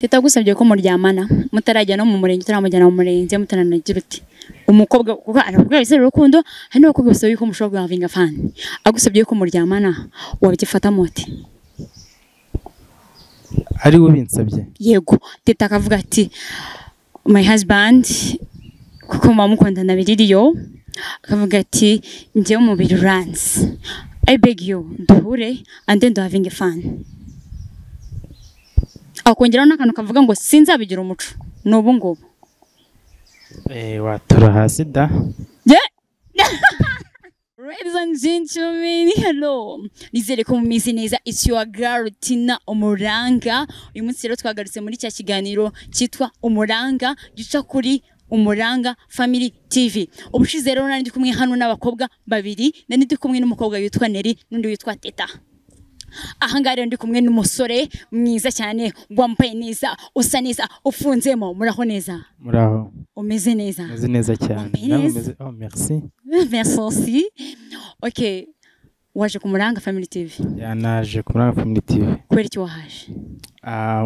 Teta agusabye ko muryamana mutarajya no mu murenge, utaramujyana mu murenge, mutaranagira uti umukobwa, kuko aravuga bisaba urukundo, hari n'abakobwa basaba yuko mushobora guhavinga fun. Agusabye ko muryamana wabyifata mote? Ari we binsabye? Yego. Teta akavuga ati my husband, kuko muba mukundana biririyo, akavuga ati njyewe umubiri uranze, I beg you duhure and then having fun. Akongeraho n'akantu kavuga ngo sinzabigira umuco n'ubu ngubu. Watura hasi da. Yeah. Ladies and gentlemen, hello. Nizere ko mumeze neza. It's your girl Tina Umuranga. Uyu munsi rero twagarutse muri cya kiganiro cyitwa Umuranga, gica kuri Umuranga Family TV. Ubushize rero nari ndi kumwe hano n'abakobwa babiri, nari ndi kumwe n'umukobwa witwa Nelly n'undi witwa Teta. Aha ngaha rero ndi kumwe n'umusore mwiza cyane, wambaye neza, usa neza, ufunzemo. Muraho neza? Muraho. Umeze neza? Meze neza cyane. Wambaye Nawe neza. umeze? Oh, merci. Merci aussi. Okay, waje ku Muranga Family TV. Yeah, naje ku Muranga Family TV. Kubera iki wahaje?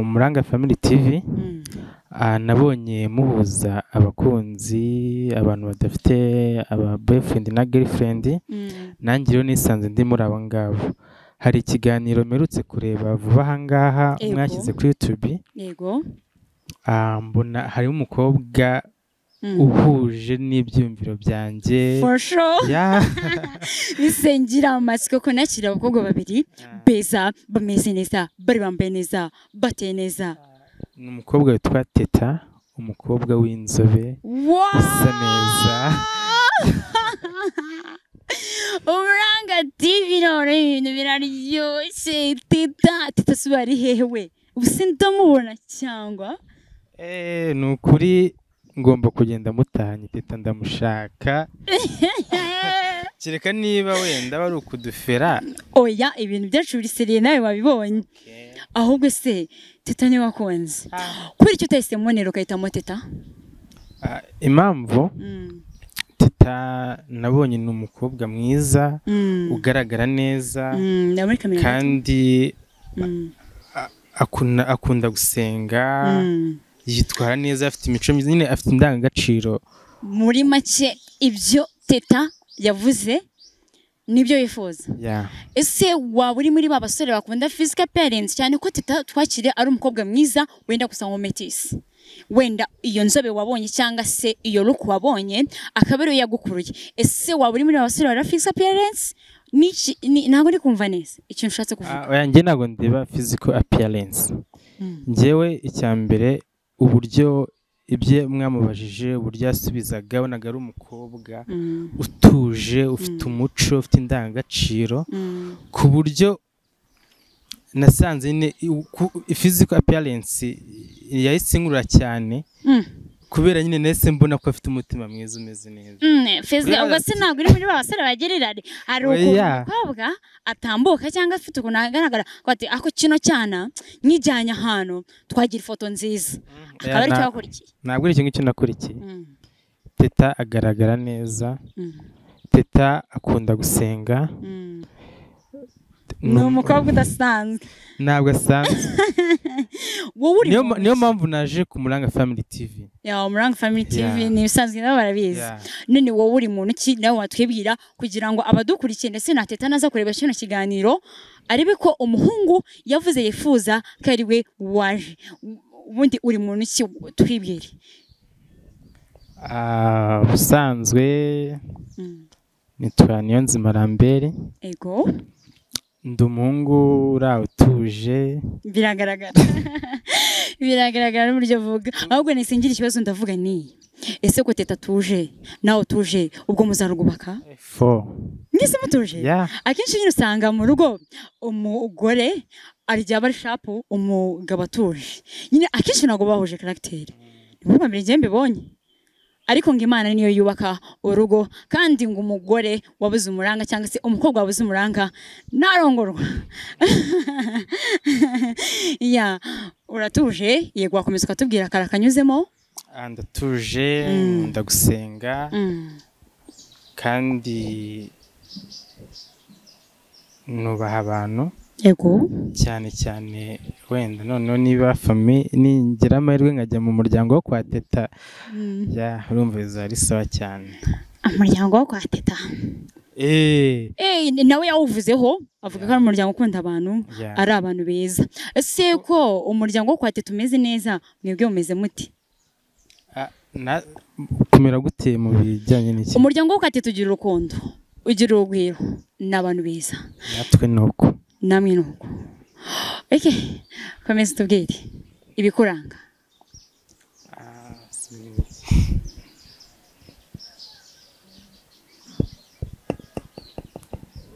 Umuranga Family TV, nabonye muhuza abakunzi, abantu badafite aba boyfriend na girlfriend. Nanjye rero nisanze ndi muri abo ngabo. Hari ikiganiro mperutse kureba vuba aha ngaha mwashyize kuri YouTube. Mbona harimo umukobwa uhuje n'ibyiyumviro byanjye. For sure. Yeah. Bisengira amatsiko ko nakira abakobwa babiri beza, bameze neza, bari bambaye neza, bateye neza. Ni umukobwa witwa Teta, umukobwa w'inzobe, Wow! usa neza. Umuranga TV none ibintu biraryoshye. Teta, Teta si ari hehe we? Ubu se ndamubona cyangwa? Ni ukuri ngomba kugenda mutahanye. Teta ndamushaka. Kereka niba wenda bari ukudufera. Oya, ibintu byacu biri sérieux, nawe wabibonye. Ahubwo se Teta niwe wakunze? Kubera icyo utahisemo Nero ukahitamo Teta? Impamvu, Teta nabonye ni umukobwa mwiza, ugaragara neza, Ndabona muri kamera. kandi akunda gusenga, yitwara neza, afite imico myiza, nyine afite indangagaciro. Muri make ibyo Teta yavuze nibyo wifuza? Yeah. Ese waba uri muri ba basore bakunda physical appearance, cyane ko Teta twakiriye ari umukobwa mwiza wenda gusa nko métis, wenda iyo nzobe wabonye cyangwa se iyo look wabonye akaba ariyo yagukuruye? Ese waba uri muri ba basore bareba physical appearance? Niki ntabwo ndi kumva neza ikintu ushatse kuvuga. Oya, njye ntabwo ndeba physical appearance. Njyewe icya mbere, uburyo ibyo mwamubajije, uburyo yasubizaga, wabonaga ari umukobwa utuje, ufite umuco, ufite indangagaciro, ku buryo nasanze nyine physical appearance yahise inkurura cyane, kubera nyine nahise mbona ko afite umutima mwiza, umeze neza. Physical, ubwo se ntabwo uri muri ba basore bagira irari? Hari ukuntu Oya. umukobwa atambuka cyangwa afite ukuntu agaragara ko ati ako kino cyana nkijyanye ahantu twagira ifoto nziza, akaba aricyo wakurikiye? Ntabwo ari icyo ngicyo nakurikiye. Teta agaragara neza. Teta akunda gusenga. Ni umukobwa udasanzwe. Ntabwo asanzwe. Wowe uri muntu Niyo ki? mpamvu naje ku Muranga Family TV. Ya, Umuranga Family TV, ni ibisanzwe, nabo barabizi. None wowe uri muntu ki? Nawe watwibwira kugira ngo abadukurikiye ndetse na Teta naza kureba kino kiganiro arebe ko umuhungu yavuze yifuza ko ari we waje. Ubundi uri muntu ki? Twibwire. Ubusanzwe nitwa Niyonzima Lambert. Ndi umuhungu uri aho utuje. Biragaragara, biragaragara n'uburyo avuga. Ahubwo nisingira ikibazo, ndavuga ni ese ko Teta tuje, nawe utuje, ubwo muzarwubaka? Fo. Mwese mutuje? Yeah. Akenshi nyine usanga mu rugo umugore arya aba ari sharp, umugabo atuje. Nyine akenshi ntabwo bahuje caractère, ni bwo mbere njye mbibonye. Ariko ngo Imana niyo yubaka urugo, kandi ngo umugore wabuze umuranga cyangwa se umukobwa wabuze umuranga ntarongorwa. Ya, uratuje, yego. Wakomeza ukatubwira akara kanyuzemo. Ndatuje, nkunda gusenga, kandi nubaha abantu. Yego. Cyane cyane wenda noneho niba famille ningira amahirwe nkajya mu muryango wo kwa Teta, ya urumva bizaba ari sawa cyane. Umuryango wo kwa Teta. Nawe yawuvuzeho avuga ko ari umuryango ukunda abantu, ari abantu beza. Ese ko umuryango wo kwa Teta umeze neza, mwebwe mumeze muti? Kumera gute mu bijyanye n'iki? Umuryango wo kwa Teta ugira urukundo, ugira urugwiro, ni abantu beza. Natwe nuko. Namwe nuko. Okay, komeza tubwire ibikuranga.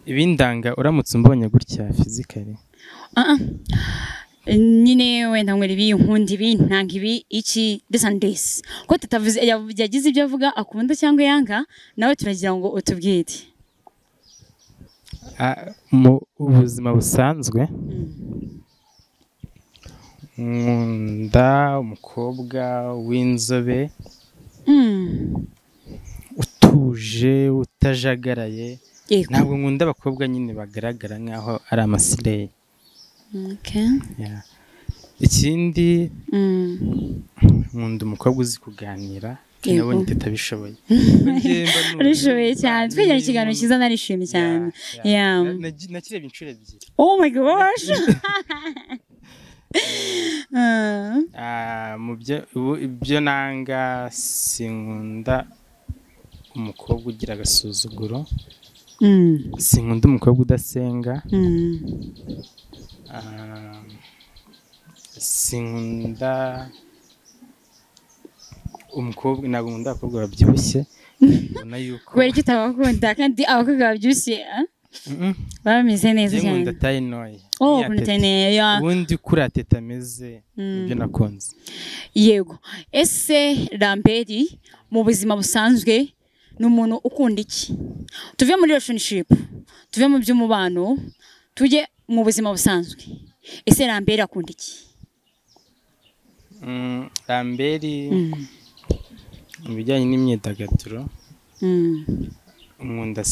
Ibindanga uramutse umbonye gutya physically. Nyine wenda nkwera ibi, nkunda ibi, ntanga ibi, iki, this and this. Ko tutavuze yagize ibyo avuga akunda cyangwa yanga, nawe turagira ngo utubwire. Mu buzima busanzwe nkunda umukobwa w'inzobe, utuje, utajagaraye. Ntabwo nkunda abakobwa nyine bagaragara nkaho ari amasireyi. Okay. Ikindi nkunda umukobwa uzi kuganira, nabonye Teta abishoboye. Arishoboye cyane. Twigiranye ikiganiro cyiza, narishimye cyane. Nakirebye inshuro ebyiri. Oh my gosh. Mu byo nanga sinkunda umukobwa ugira agasuzuguro. Sinkunda umukobwa udasenga. Sinkunda umukobwa, ntabwo nkunda abakobwa babyibushye. Mbona yuko kubera icyo utabakunda kandi abakobwa babyibushye bameze neza cyane. Nkunda taille ntoya. Oh, ukunda taille ntoya. Ubundi kuri Teta ameze nibyo nakunze. Yego. Ese Lambert mu buzima busanzwe ni umuntu ukunda iki? Tuve muri relationship, tuve mu by'umubano, tujye mu buzima busanzwe. Ese Lambert akunda iki? Lambert mu bijyanye n'imyidagaduro, nkunda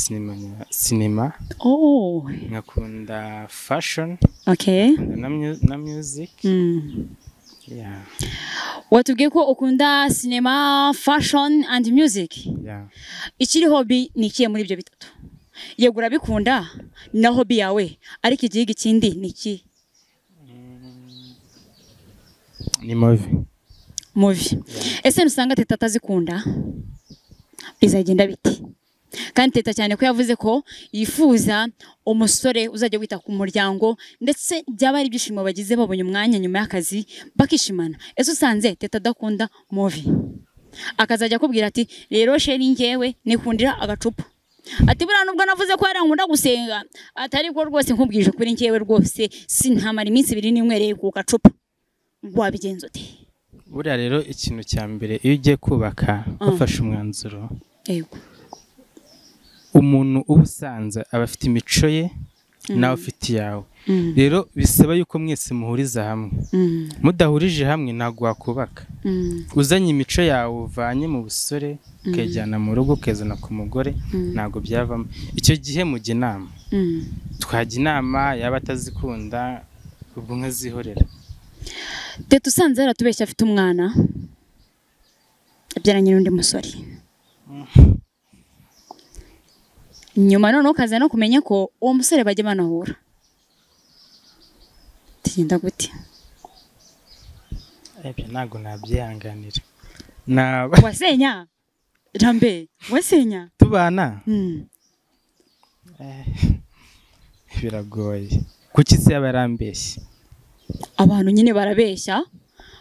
sinema. Oh. Nkakunda fashion. Okay. Na music. Yeah. Watubwiye ko ukunda cinema, fashion and music. Yeah. Ikiri hobby ni ikihe muri ibyo bitatu? Yego urabikunda na hobby yawe, ariko igihe ikindi ni iki? Ni movie. Movie. Ese nusanga Teta atazikunda bizagenda biti? Kandi Teta cyane ko yavuze ko yifuza umusore uzajya wita ku muryango, ndetse byaba ari ibyishimo bagize babonye umwanya nyuma y'akazi bakishimana. Ese usanze Teta adakunda movie, akazajya akubwira ati rero sheri njyewe nikundira agacupa, ati buriya nubwo navuze ko yarankunda gusenga, atari ko rwose nkubwije kuri njyewe rwose sintamara iminsi ibiri ninywereye ku gacupa, wabigenza ute? Buriya rero ikintu cya mbere iyo ugiye kubaka wafashe umwanzuro, yego, umuntu uba usanze aba afite imico ye nawe ufite iyawe. Rero bisaba yuko mwese muhuriza hamwe. Mudahurije hamwe ntabwo wakubaka. Uzanye imico yawe uvanye mu busore ukayijyana mu rugo ukayizana ku mugore, ntabwo byavamo. Icyo gihe mujya inama, twajya inama, yaba atazikunda ubwo nkazihorera. Teta usanze yaratubeshya afite umwana abyaranye n'undi musore, nyuma noneho ukaza no kumenya ko uwo musore bajya banahura, tugenda gute? Ibyo ntabwo nabyihanganira. Wasenya Lambert, wasenya tubana biragoye. Kuki se yaba yarambeshye? Abantu nyine barabeshya.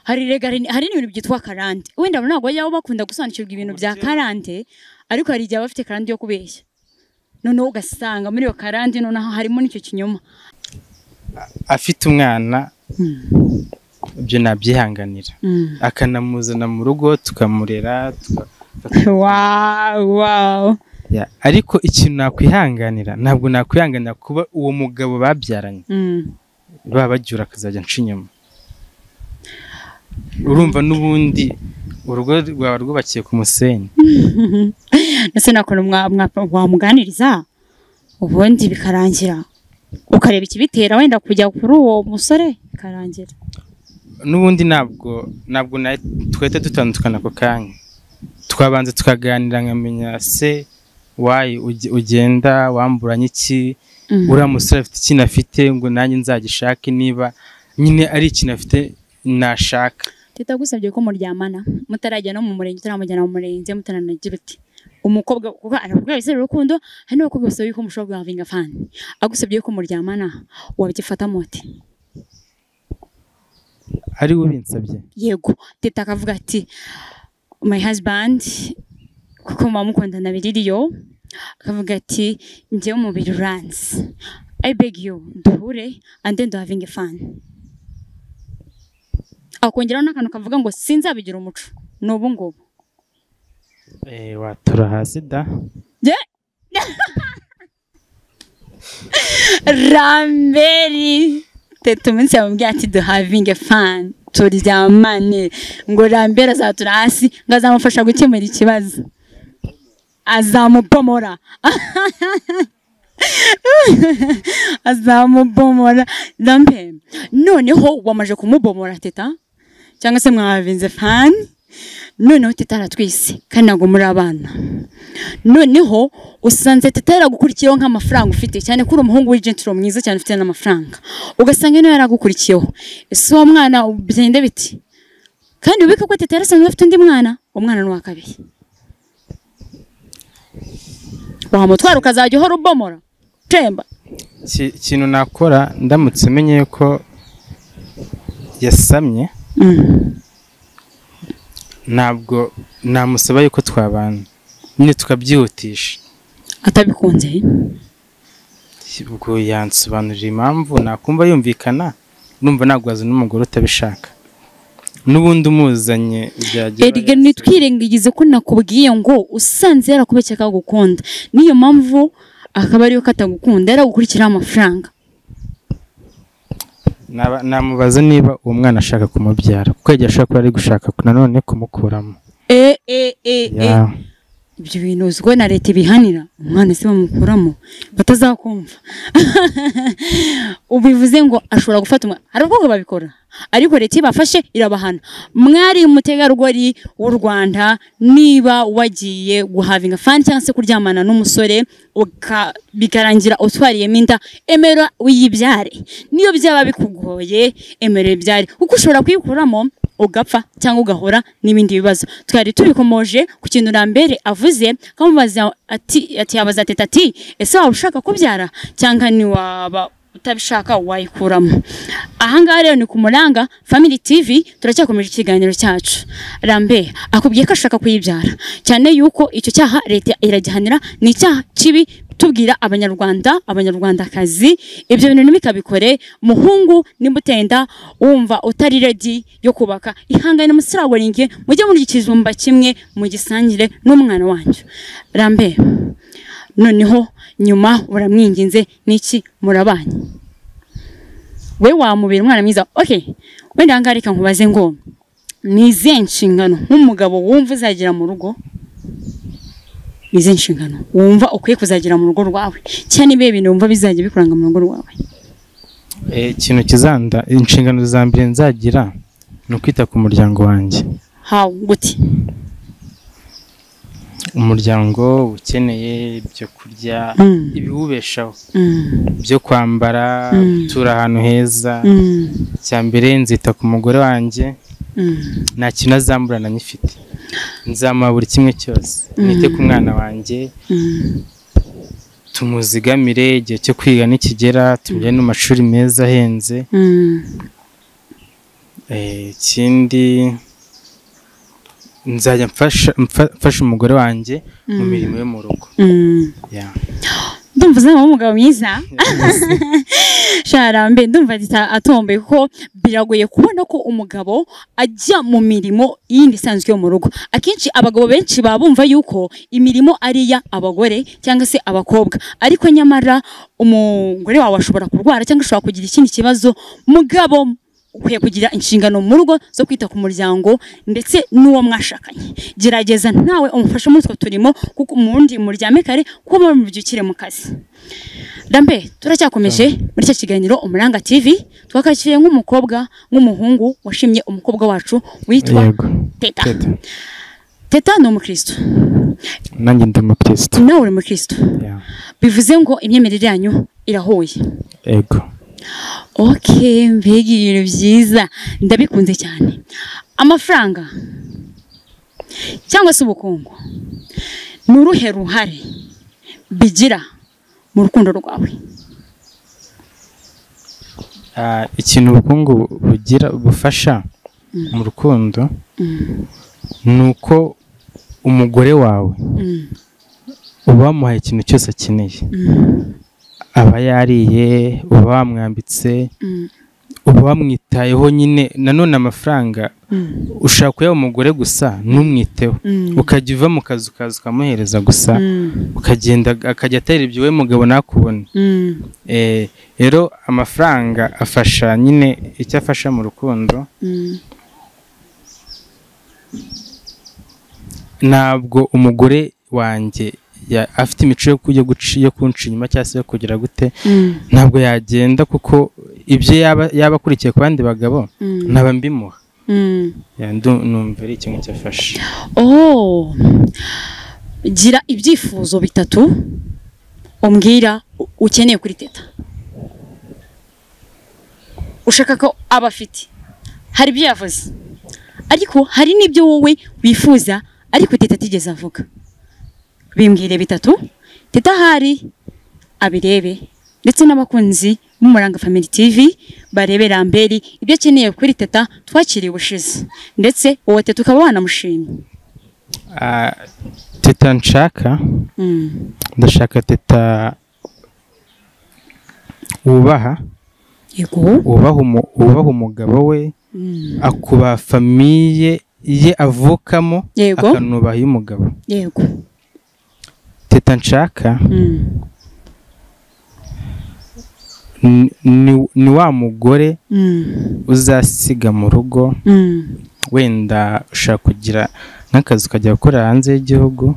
Hari hari n'ibintu byitwa karande. Wenda ntabwo bajya bakunda gusobanukirwa ibintu bya karande, ariko hari igihe bafite karande yo kubeshya. Noneho ugasanga muri iyo karande noneho harimo n'icyo kinyoma. Afite umwana ibyo nabyihanganira, akanamuzana mu rugo tukamurera. Wow, wow. Ariko ikintu nakwihanganira, ntabwo nakwihanganira kuba uwo mugabo babyaranye baba bagiura akazajya nca inyuma. Urumva n'ubundi urugo rwawe rwubakiye ku musenyi. Ese nakora wamuganiriza ubundi bikarangira? Ukareba ikibitera wenda kujya kuri uwo musore bikarangira. N'ubundi ntabwo twahita dutandukana ako kanya, twabanza tukaganira nkamenya se wayi ugenda wamburanye iki, uriya musore afite ikintu afite ngo nanjye nzagishake, niba nyine ari ikintu afite nashaka. Titagusabye ko muryamana mutarajya no mu murenge, utaramujyana mu murenge, mutaranagira uti umukobwa kuko arakubwira ibisebe urukundo, hari n'abakobwa basaba yuko mushobora guhavinga fun, agusabye ko muryamana wabyifata mote? Ari we ubinsabye? Yego. Teta akavuga ati my husband, kuko muba mukundana biririyo, akavuga ati njyewe umubiri uranze, I beg you duhure and then duhavinge fun. Akongeraho n'akantu kavuga ngo sinzabigira umuco n'ubu ngubu. Watura hasi da. Ramberi Teta umunsi yamubwiye ati duhavinge fun, turyamane, ngo Ramberi azatura hasi ngo azamufasha gukemura ikibazo, azamubomora. Azamubomora. Ramberi noneho wamaje kumubomora Teta, cyangwa se mwahavinze fun, noneho Teta aratwise kandi ntabwo muri abana. Noneho usanze Teta yaragukurikiyeho nk'amafaranga ufite, cyane ko uri umuhungu w'igentro mwiza cyane ufite n'amafaranga, ugasanga niyo yaragukurikiyeho. Ese uwo mwana bigenda biti? Kandi ubike ko Teta yarasanzwe afite undi mwana, umwana ni uwa kabiri. Wamutwara ukazajya uhora ubomora temba. Ikintu nakora ndamutse menye ko yasamye, ntabwo namusaba yuko twabana, nyine tukabyihutisha. Atabikunze? Ubwo yansobanurira impamvu nakumva yumvikana, numva nagwaza n'umugore utabishaka, n'ubundi umuzanye byagira. Erega nitwirengagize ko nakubwiye ngo usanze yarakubeshye akagukunda, niyo mpamvu akaba ariyo katagukunda, yaragukurikira amafaranga. Namubaza niba uwo mwana ashaka kumubyara, kuko yagiye ashaka kuba ari gushaka nanone kumukuramo. Ibyo bintu uziko na leta ibihanira, umwana se bamukuramo batazakumva. Ubivuze ngo ashobora gufata umwana, hari ubwo babikora, ariko leta ibafashe irabahana. Mwari umutegarugori w'u Rwanda, niba wagiye guhavinga fun cyangwa se kuryamana n'umusore bikarangira utwariyemo inda, emera uyibyare. Niyo byaba bikugoye, emera uyibyare, kuko ushobora kuyikuramo ugapfa cyangwa ugahora n'ibindi bibazo. Twari tubikomoje ku kintu Rambere avuze, kamubaza ati yabaza Teta ati ese waba ushaka kubyara cyangwa ni waba utabishaka wayikuramo. Ahangaha rero ni ku Muranga Family TV, turacyakomeje ikiganiro cyacu. Rambere akubwiye ko ashaka kuyibyara, cyane yuko icyo cyaha leta iragihanira, ni icyaha kibi. Tubwira abanyarwanda, abanyarwandakazi, ibyo bintu nimikabikore. Muhungu nimutenda wumva utari ready yo kubaka, ihangane musiragoringe, mujye muri ikijumba kimwe mugisangire n'umwana wanyu. Rambere noneho nyuma uramwinginze niki murabanye, we wamubera umwana mwiza. Okay, wenda ngareka nkubaze ngo ni izihe nshingano nk'umugabo wumva uzagira mu rugo? Izi nshingano wumva ukwiye kuzagira mu rugo rwawe, cyane ibihe bintu wumva bizajya bikuranga mu rugo rwawe? Ikintu kizanda inshingano za mbere nzagira ni ukwita ku muryango wanjye. How gute? Umuryango ukeneye ibyo kurya, ibiwubeshaho, ibyo kwambara, gutura ahantu heza. Icya mbere nzita ku mugore wanjye, nta kintu azamburana nyifite, nzamuha buri kimwe cyose, nite ku mwana wanjye, tumuzigamire igihe cyo kwiga nikigera, tumujyane mu mashuri meza ahenze. Ikindi nzajya mfasha umugore wanjye mu mirimo yo mu rugo. Ndumva uzaba umugabo mwiza. Sharambe ndumva atombe, kuko biragoye kubona ko umugabo ajya mu mirimo yindi isanzwe yo mu rugo. Akenshi abagabo benshi babumva yuko imirimo ari ya abagore cyangwa se abakobwa, ariko nyamara umugore wawe ashobora kurwara cyangwa ashobora kugira ikindi kibazo. Mugabo ukwiye kugira inshingano mu rugo zo kwita ku muryango ndetse n'uwo mwashakanye. Gerageza nawe umufashe muri utwo turimo, kuko umundi muryame kare, kuko mubyukire mu kazi. Rambe, turacyakomeje muri cya kiganiro Umuranga TV, twakakiriye nk'umukobwa nk'umuhungu washimye umukobwa wacu witwa Teta. Teta ni umukristo. Nanjye ndi umukristo. Nawe uri umukristo. Bivuze ngo imyemerere yanyu irahuye. Yego. Okay, mbega ibintu byiza, ndabikunze cyane. Amafaranga cyangwa se ubukungu ni uruhe ruhare bigira mu rukundo rwawe? Ikintu ubukungu bugira bufasha mu rukundo ni uko umugore wawe uba wamuhaye ikintu cyose akeneye, aba yariye, uba wamwambitse, uba wamwitayeho nyine. Nanone amafaranga ushaka kuyaha umugore gusa ntumwiteho, ukajya uva mu kazi ukaza ukamuhereza gusa, ukagenda akajya atera ibyo we mugabo nakubone. Rero amafaranga afasha nyine, icyo afasha mu rukundo, ntabwo umugore wanjye afite imico yo kunca inyuma cyangwa se yo kugira gute, ntabwo yagenda kuko ibyo yaba akurikiye ku bandi bagabo ntaba mbimuha. Numva ari ikintu cyafasha. Oh, gira ibyifuzo bitatu umbwira ukeneye kuri Teta, ushaka ko aba afite. Hari ibyo yavuze, ariko hari n'ibyo wowe wifuza ariko Teta atigeze avuga. Bimbwire bitatu, Teta ahari abirebe, ndetse n'abakunzi b'Umuranga Family TV barebe Ramberi ibyo akeneye kuri Teta twakiriye ubushize, ndetse uwo Teta ukaba wanamushimye. Teta nshaka, ndashaka Teta wubaha, wubaha umugabo we, akuba famiye ye avukamo, akanubaha umugabo. Yego. Teta nshaka ni wa mugore uzasiga mu rugo, wenda ushaka kugira nk'akazi ukajya gukora hanze y'igihugu,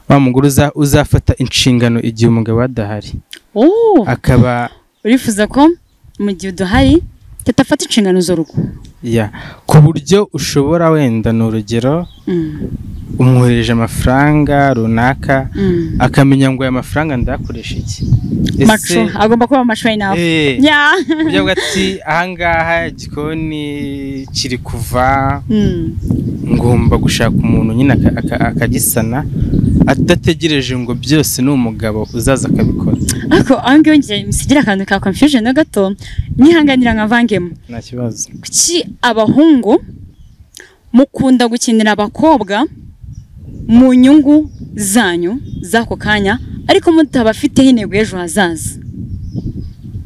wa mugore uzafata inshingano igihe umugabo adahari. Akaba urifuza ko mu gihe udahari Teta afata inshingano z'urugo. Ya, ku buryo ushobora wenda ni urugero umwohereje amafaranga runaka, akamenya ngo aya mafaranga ndayakoresha iki. Macho, agomba kuba macho enough. Yeah. Kugira ati ahangaha igikoni kiri kuva, ngomba gushaka umuntu nyine akagisana, adategereje ngo byose ni umugabo uzaza akabikora. Ariko ahangaha ngiye musigira akantu ka confusion na gato, nihanganira nkavangemo. Nta kibazo. Kuki abahungu mukunda gukinira abakobwa mu nyungu zanyu z'ako kanya, ariko mutabafiteho intego y'ejo hazaza?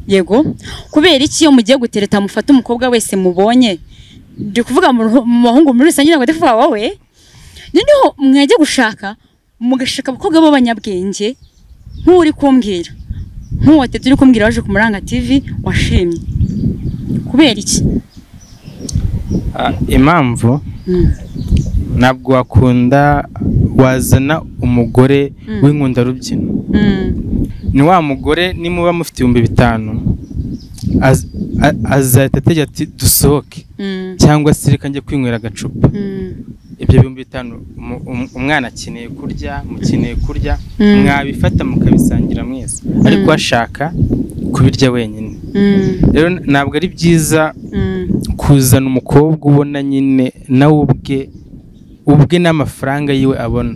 Yego, kubera iki iyo mugiye gutereta mufata umukobwa wese mubonye? Ndi kuvuga mu bahungu muri rusange, ntabwo ndi kuvuga wowe. Noneho mwajya gushaka mugashaka abakobwa b'abanyabwenge nk'uri kumbwira, nk'uwo Teta uri kumbwira waje ku Muranga TV washimye. Kubera iki? Impamvu ntabwo wakunda wazana umugore w'inkundarubyino. Ni wa mugore nimuba mufite 5000 azahita ategeka ati dusohoke, cyangwa se reka njye kwinywera agacupa. Ibyo 5000 umwana akeneye kurya, mukeneye kurya, mwabifata mukabisangira mwese, ariko ashaka kubirya wenyine. Rero ntabwo ari byiza kuzana umukobwa ubona nyine nawe ubwe n'amafaranga yiwe abona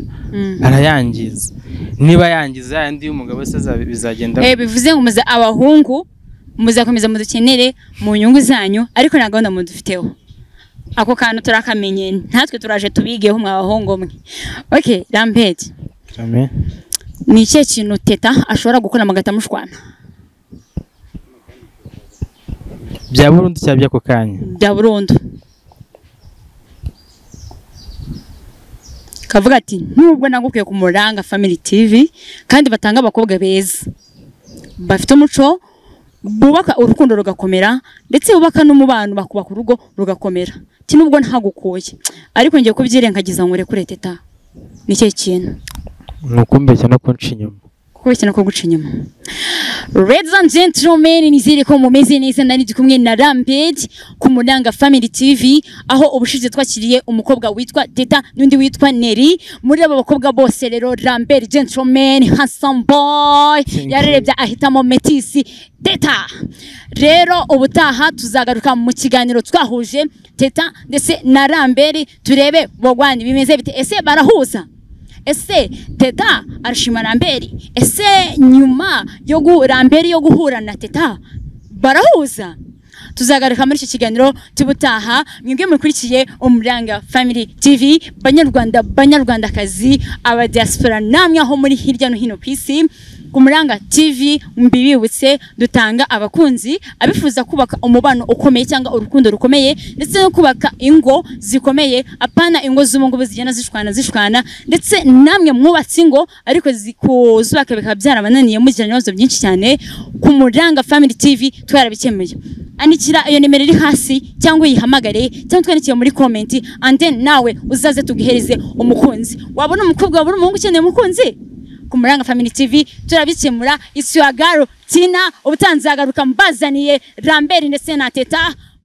arayangiza. Niba yangiza yandi y'umugabo se bizagenda. Bivuze ngo muze abahungu muzakomeza mudukenere mu nyungu zanyu, ariko nta gahunda mudufiteho. Ako kantu turakamenye, natwe turaje tubigeho mwa bahungu mwe. Okay, Rambert. Amen. Ni ikihe kintu Teta ashobora gukora amagata mushwana? Bya burundu cyangwa by'ako kanya? Bya burundu. Kavuga ati nubwo nagukuye ku Muranga Family TV kandi batanga abakobwa beza bafite umuco, bubaka urukundo rugakomera, ndetse bubaka n'umubano bakubaka urugo rugakomera. Ti nubwo ntagukuye, ariko ngiye kubyirengagiza ngo urekure Teta. Ni cyo kintu nukumbeshya no kunca inyuma. Kukubeshya no kuguca inyuma. Ladies and gentlemen, nizere ko mumeze neza. Nari ndi kumwe na Lambert ku Muranga Family TV, aho ubushize twakiriye umukobwa witwa Teta n'undi witwa Neri. Muri abo bakobwa bose rero, Lambert, gentleman, handsome boy, Thank yarerebye ahitamo Metisi Teta. Rero ubutaha tuzagaruka mu kiganiro twahuje Teta ndetse na Lambert, turebe bogwani bimeze bite. Ese barahuza? Ese Teta arashima Lambert? Ese nyuma yo Lambert yo guhura na Teta barahuza? Tuzagaruka muri icyo kiganiro cy'ubutaha. Mwebwe mukurikiye Umuranga Family TV, banyarwanda, banyarwandakazi, aba diaspora namwe aho muri hirya no hino ku isi, ku Muranga TV mbibibutse, dutanga abakunzi, abifuza kubaka umubano ukomeye cyangwa urukundo rukomeye, ndetse no kubaka ingo zikomeye, apana ingo z'ubu ngubu zigenda zishwana zishwana, ndetse namwe mwubatse ingo ariko kuzubaka bikaba byarabananiye, mugirana ibibazo byinshi cyane. Ku Muranga Family TV twarabikemuye. Andikira iyo nimero iri hasi, cyangwa uyihamagare, cyangwa twandikire muri comment, and then nawe uzaze tuguhereze umukunzi. Wabona umukobwa, wabona umuhungu ukeneye umukunzi, ku Muranga Family TV turabikemura. It's your girl Tina. Ubutanzagaruka mbazaniye Lambert ndetse na Teta.